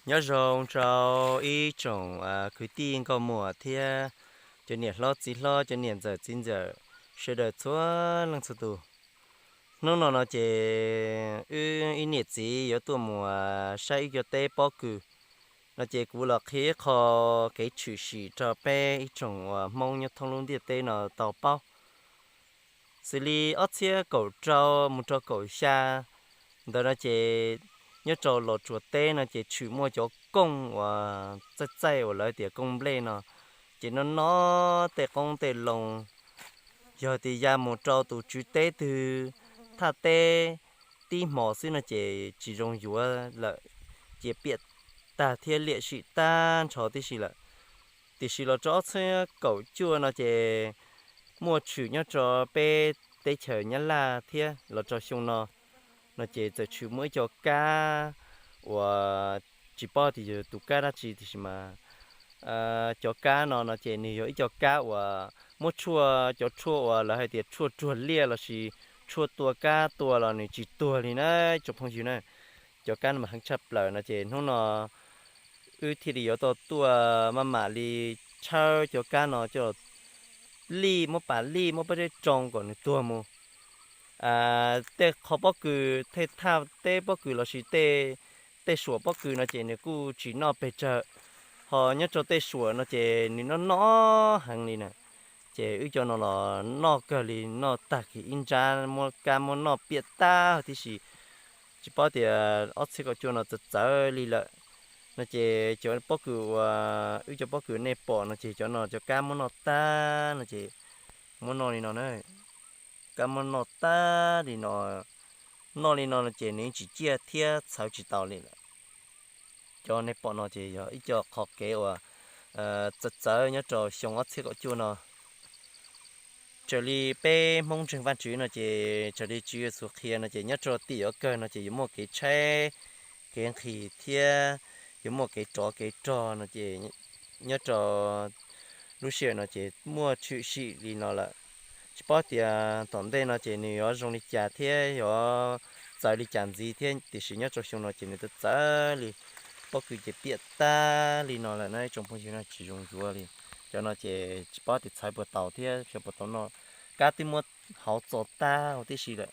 Nyob zoo rau ib tsoom kwv tij nkauj muam thiab cov niam hlob txiv hlob, cov niam ntxawm txiv ntxawm, sawv daws txhua leej txhua tus. Hnub no no ces wb ib niam txiv yuav tuaj mus saib wb cov teb pob kws no ces kuv los qhia ib qho kev tshwm sim rau peb ib tsoom uas Hmoob nyob thoob lub ntiaj teb no tau paub. Xws li ob txhiab kaum rau mus rau kaum xya ntawd no ces nyob rau Los Tsuas teb no ces tshwm muaj cov kooj uas txaij txaij uas lawv tias kooj nplej no, ces no no tej qoob tej loo. Yog tias ya mus rau tus tswv teb twg thaj teb tib hmos xwb no ces tsis zoo yuav lawm, ces piam tag thiab liam sim tag nrho tib si lawm. Tiam sis los rau ob txhiab kaum cuaj no ces muaj tshwm nyob rau peb teb chaws Nyab Laj thiab los rau xyoo no, no ces txawm tshwm muaj ib co kab uas tsis paub tias yog tus kab dab tsi tiam sis mas cov kab no no ces nws yog ib co kab uas muab tshuaj, cov tshuaj uas lawv hais tias tshuaj ruag liaj lossis tshuaj tua kab tua los nws tsis tuag li na tsoom phooj ywg na. Cov kab no mas heev tshaj plaws no ces hnub no wb thiaj li yuav tau tuaj maj mam li tshawb cov kab no coj lij, muab pas lij, muab pob zeb tsoo kom nws tuag mus. Tej qho pob kws, tej thaj teb pob kws lossis tej suam pob kws no ces nws kuj tsis noj pes tsawg, ho nyob rau tej suam no ces nws noj noj heev li na. Ces wb cov no los noj kawg li, noj tag kiag ib nrab, muab kab muab noj piam tag huv tib si. Tsis paub tias ob txhiab kaum cuaj no txawv txawv li lawm no ces cov pob kws uas wb cov pob kws nej pom no ces cov no cov kab muab noj tag no ces muab noj li no na. Kab muab noj tag li no, noj li no no ces nws tsis ciaj thiab txhawv tsis tau li lawm. Cov nej pom no ces yog ib co qhov kev uas txawv txawv nyob rau xyoo ob txhiab kaum cuaj no. Raws li peb Hmoob ntseeg Vaj Tswv no ces raws li Tswv Yexus qhia no ces nyob rau tim yuav kawg no ces yuav muaj kev tshaib kev nqhis thiab yuav muaj kev rov kev rog no ces nyob rau lub sij hawm no ces muaj tshwm sim li no lawm. Tsis paub tias tom ntej no ces nws yuav zoo li cas thiab yuav txawv li cas ntxiv thiab, tiam sis nyob rau xyoo no ces nws txawv txawv li, pob kws ces piam tag li no lawm na tsoom phooj ywg na, tsis zoo yuav li. Cov no ces tsis paub tias txhawv puas tau thiab xyov puas tau noj, kab twb muab hauv txo tag huv tib si lawm.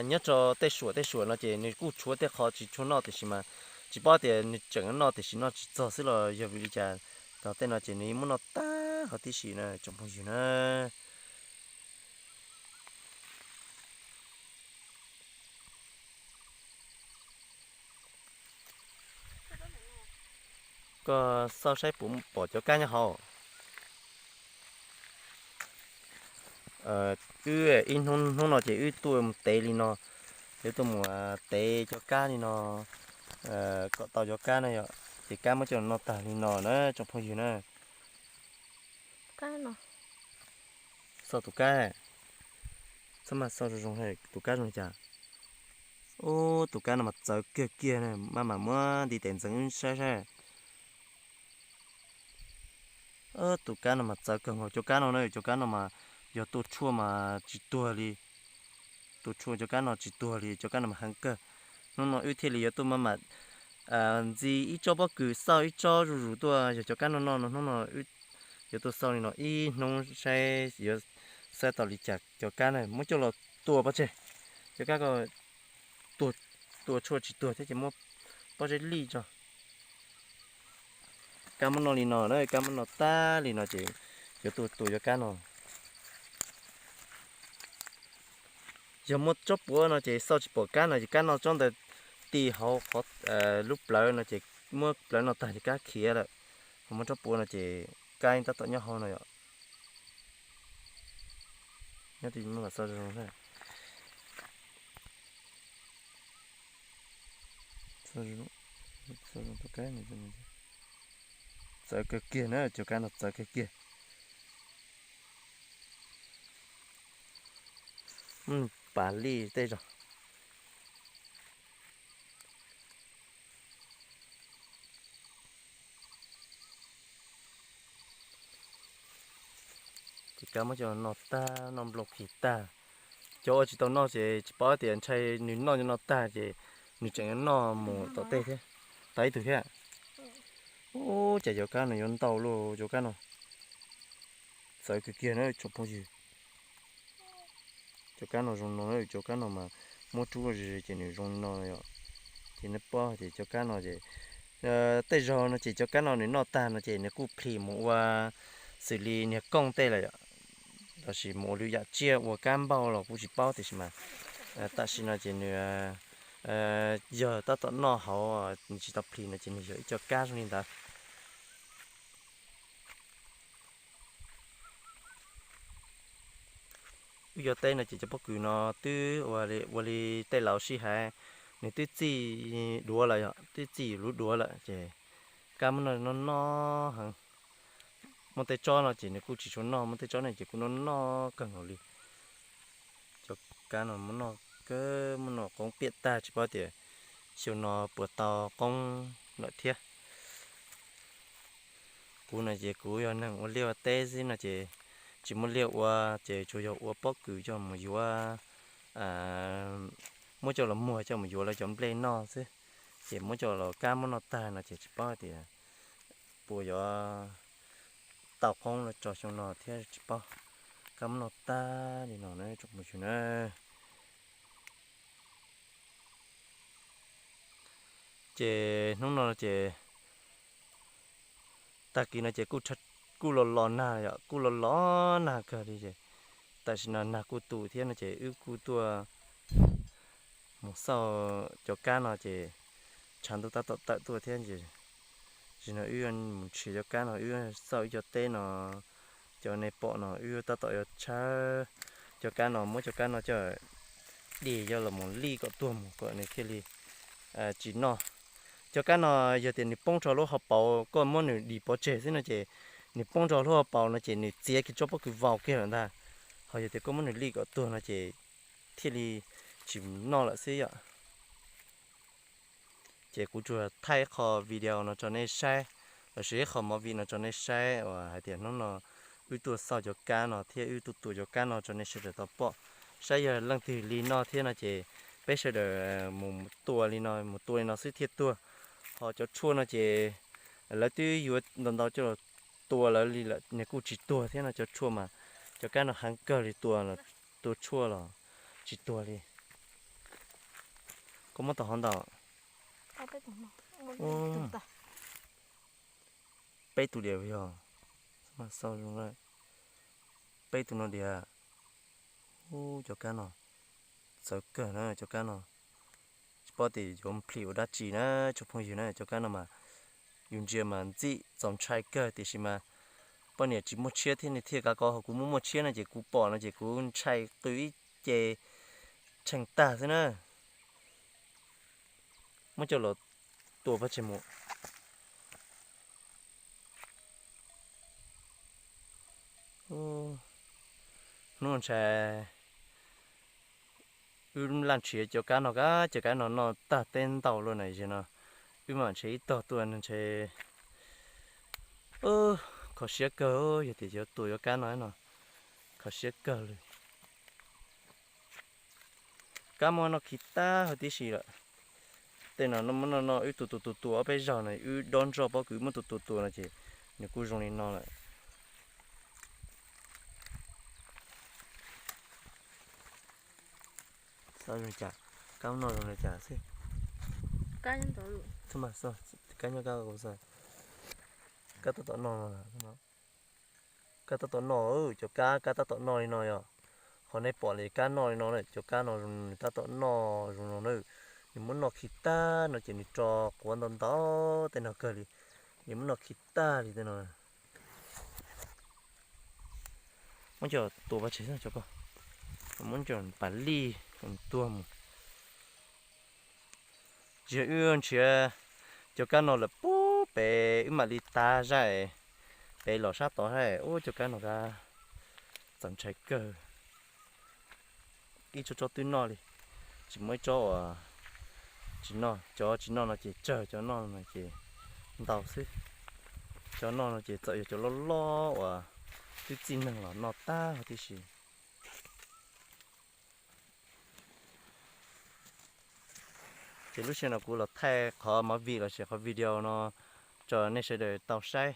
Nyob rau tej suam tej suam no ces nws kuj tshuav tej qho tsis tshua noj tiam sis mas tsis paub tias nws tseem noj tiam sis noj tsis txog xwb los yog vim li cas, tog tej no ces nws muab noj tag huv tib si na tsoom phooj ywg na. Koj xauj saib puas pom cov kab nyob hauv. Wb ib hnub, hnub no ces wb tuaj mus tev li no, wb tuaj mus tev cov kab li no kom tau cov kab na yom, ces kab muab coj noj tag li no na tsoom phooj ywg na. Xauj tus kab, txhob mas xauj zoo zoo, tus kab zoo li cas. Ub, tus kab no mas txawv kiag kiag na, maj mam muab ntiv tes ntxeev wb saib saib. Tus kab no mas txawv kawg nkaus cov kab no na, cov kab no mas yog tua tshuaj mas tsis tuag li. Tua tshuaj cov kab no tsis tuag li, cov kab no mas heev kawg. Hnub no wb thiaj li yuav tuaj maj mam ntxiv ib tsob pob kws, xauj ib tsob zuj zus tuaj yog cov kab noj noj no. Hnub no wb yuav tuaj xauj li no ib hnub saib yuav xauj tau li cas cov kab na, muab coj los tua pov tseg. Cov kab ko tua tshuaj tsis tuag thiab ces muab pob zeb lij tso. Kab muab noj li no na, kab muab noj tag li no ces yuav tuaj tua cov kab no. Yog muaj tsob puav no ces xauj tsis pom kab no ces kab noj tsob ntawd ti hauv qhov lub plawv no ces muab plawv noj tag ces kab khiav lawm. Ho muaj tsob puav no ces kab tab tom nyob hauv no yom. Nyob ti muab xauj zoo. Txawv kawg kiag na, cov kab no txawv kawg kiag. Pas lij tej zog. Ces kab muab coj noj tag, noj nplooj khi tag. Cov ua tsis tau noj ces tsis paub tias ntshai nws noj nyob no tag ces nws tseem noj mus tom tej thiab. Tau ib tug thiab. Ub, cas cov kab no yuav ntau luaj cov kab no. Txawv kawg kiag na tsoom phooj ywg. Cov kab no zoo no, cov kab no mas muab rub ze ces nws zoo li no yom. Ces nej paub tias cov kab no ces tej zaug no ces cov kab no nws noj tag no ces nws kuj plhis mus ua xws li niag kooj tej lawm yom. Los sis mus ua lwm yam tsiaj ua kab npauj los kuj tsis paub tiam sis mas tam sim no ces nws yog tab tom noj hauv, nws tsis tau plhis no ces nws yog ib co kab zoo li ntawd. Wb cov teb no ces cov pob kws no twb ua li tej laus sib hais, nws twb txij duav lawm yom, twb txij lub duav lawm ces kab muab noj noj noj heev. Muaj tej tsob no ces nws kuj tsis tshua noj, muaj tej tsob no ces kuj noj noj kawg nkaus li. Cov kab no muab noj kawg, muab noj qoob piam tag tsis paub tias xyoo no puas tau qoob lawm thiab. Kuv no ces kuv yog neeg ua liaj ua teb xwb no ces tsis muaj liaj ua ces tsuas yog ua pob kws coj mus yuav, muab coj los muag coj mus yuav lawv cov nplej noj xwb. Ces muab coj los kab muab noj tag no ces tsis paub tias puas yuav tau qoob los tso xyoo no thiab tsis paub. Kab muab noj tag li no na tsoom phooj ywg na. Ces hnub no ces tag kis no ces kuj los los nag yom, kuj los los nag kawg li ces tam sim no nag kuj tu thiab no ces wb kuj tuaj mus xauj cov kab no ces tshav ntuj tab tom tawm tuaj thiab ces, tam sim no wb mus nrhiav cov kab no wb xauj wb cov teb no, cov nej pom no wb tab tom yuav tshawb cov kab no, muab cov kab no coj dis coj los mus lij kom tuag mus kom nws thiaj li tsis noj. Cov kab no yog tias nws poob rau lub hauv paus, koj muab nws dis pov tseg xwb no ces nws poob rau lub hauv paus no ces nws txiav kiag tsob pob kws vau kiag lawm ntag. Ho yog tias koj muab nws lij kom tuag no ces thiaj li tsis noj lawm xwb yom. Ces kuv tsuas thaij ib qho video no rau nej saib, los sis ib qho movie no rau nej saib uas hais tias hnub no wb tuaj xauj cov kab no thiab wb tuaj tua cov kab no rau nej sawv daws tau pom. Saib yog leej twg li no thiab no ces peb sawv daws mus tua li no, mus tua li no xwb thiaj tuag. Ho cov tshuaj no ces lawv twb yuav ntau ntau coj los tua lawv li lawm nws kuj tsis tuag thiab no cov tshuaj mas. Cov kab no heev kawg li, tua, tua tshuaj los tsis tuag li. Koj muab tau hov ntau? Peb tus diam yog, peb tus no diam. Ub, cov kab no txawv kawg na cov kab no. Tsis paub tias yuav plhis ua dab tsi na tsoom phooj ywg na, cov kab no mas yus ntsia mas ntxim txaus ntshai kawg tiam sis mas poj niam tsis muaj tshiab thiab nws thiaj kav kov, ho kuv muaj muaj tshiab no ces kuv pom no ces kuv ntshai qw ib ce tsheej tag xwb na. Muab coj los tua pov tseg mus. Hnub ntshai wb laj nrhiav cov kab no, kab cov kab no noj tag teb ntau luaj na, no wb mam nrhiav ib tog tuaj ntshai. Kho siab kawg, yog tias yuav tua yuav kab no no, kho siab kawg li. Kab muab noj khi tag huv tib si lawm. Tej no muab noj noj wb tua tua tua tua ob peb zaug no wb dob nroj pob kws muab tua tua tua no ces nws kuj zoo li no lawm. Xav zoo cas, kab noj zoo li cas xwb. Kab nyob kab, kab tab tom noj no, kab tab tom noj, cov kab, kab tab tom noj li no yog. Ho nej pom li kab noj li no na, cov kab no nws tab tom noj zoo no na. Nws muab noj khi tag no ces nws tso quav ntau ntau tej no kawg li. Nws muab noj khi tag li tej no. Muab coj tua pov tseg xwb, muab coj pas lij tuag mus. Tsis yog wb nrhiav cov kab no lawm puag pem wb mam li tav zaj pem los sab tod hais, ub, cov kab no kab txaus ntshai kawg. Ib tsob tsob twb noj li, tsis muaj ib tsob uas tsis noj. Cov tsis noj no ces tsawg, cov noj no ces ntau xwb. Cov noj no ces txawm yog cov loj loj uas twb txij neeg los noj tag huv tib si. Ces lub sij hawm no kuv los thaij qhov movie lossis qhov video no rau nej sawv daws tau saib.